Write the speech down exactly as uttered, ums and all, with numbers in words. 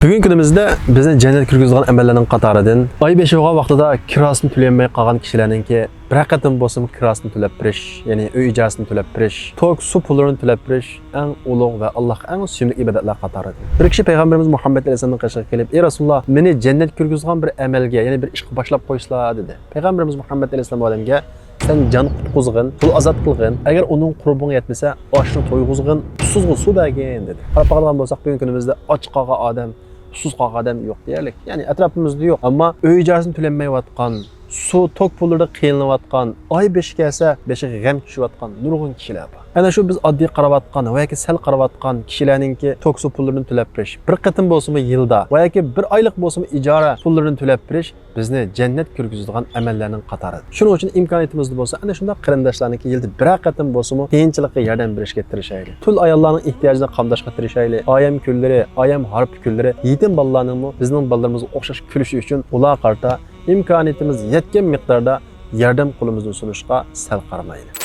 بۈگۈنكى كۈنىمىزدە بىزنى جەننەتكە كىرگۈزىدىغان ئەمەللەرنىڭ قاتارىدىن ئاي بېشى بولغان ۋاقتىدا كىراسىنى تۆلىيەلمەي قالغان كىشىلەرنىڭكى بىرەر قېتىم بولسىمۇ كىراسىنى تۆلەپ بېرىش، يەنى ئۆي ئىجارىسىنى تۆلەپ بېرىش، توك، سۇ پۇللىرىنى تۆلەپ بېرىش ئەڭ ئۇلۇغ ۋە ئاللاھقا ئەڭ سۆيۈملۈك ئىبادەتلەر قاتارىدىن. بىر كىشى پەيغەمبىرىمىز مۇھەممەد ئەلەيھىسسالامنىڭ قېشىغا كېلىپ، ئەي رەسۇلاللا، مېنى جەننەتكە كىرگۈزىدىغان بىر ئەمەلگە، يەنى بىر ئىشقا باشلاپ قويسىلا، دېدى. پەيغەمبىرىمىز مۇھەممەد ئەلەيھىسسالام ئۇ ئادەمگە، سەن جان قۇتقۇزغىن، پۇل ئازاد قىلغىن، ئەگەر ئۇنىڭ قۇربىنىڭ يەتمىسە، ئاشنى تويغۇزغىن، ئۇسسۇزغا سۇ بەرگىن، دېدى. قاراپ باقىدىغان بولساق، بۈگۈنكى كۈنىمىزدە ئاچ قالغان ئادەم، ئۇسسۇز قالغان ئادەم يوق دېيەرلىك. يەنى ئەتراپىمىزدا يوق. ئەمما ئۆي ئىجارىسىنى تۆلەيەلمەيۋاتقان، سۇ، توك پۇللىرىدا قىينىلىۋاتقان، ئاي بېشى كەلسە بېشىغا غەم چۈشۈۋاتقان نۇرغۇن كىشىلەر بار. ئەنە شۇ بىز ئاددىي قاراۋاتقان ۋە ياكى سەل قاراۋاتقان كىشىلەرنىڭكى توك، سۇ پۇللىرىنى تۆلەپ بېرىش، بىر قېتىم بولسىمۇ يىلدا ۋە ياكى بىر ئايلىق بولسىمۇ ئىجارە پۇللىرىنى تۆلەپ بېرىش، بىزنى جەننەتكە كىرگۈزىدىغان ئەمەللەرنىڭ قاتارىدا. شۇنىڭ ئۈچۈن ئىمكانىيىتىمىزدا بولسا، ئەنە شۇنداق قېرىنداشلارنىڭكى يىلدا بىرەر قېتىم بولسىمۇ قىيىنچىلىققا ياردەم بېرىشكە تىرىشايلى. تۈل ئاياللارنىڭ ئېھتىياجىنى قامداشقا تىرىشايلى. ئايەم كۈنلىرى، ئايەم ھارپا كۈنلىرى يېتىم بالىلارنىڭمۇ بىزنىڭ بالىلىرىمىزغا ئوخشاش كۈلۈشى ئۈچۈن ئۇلارغا قارىتا ئىمكانىيىتىمىز يەتكەن مىقداردا ياردەم قولىمىزنى سۇنۇشقا سەل قارىمايلى.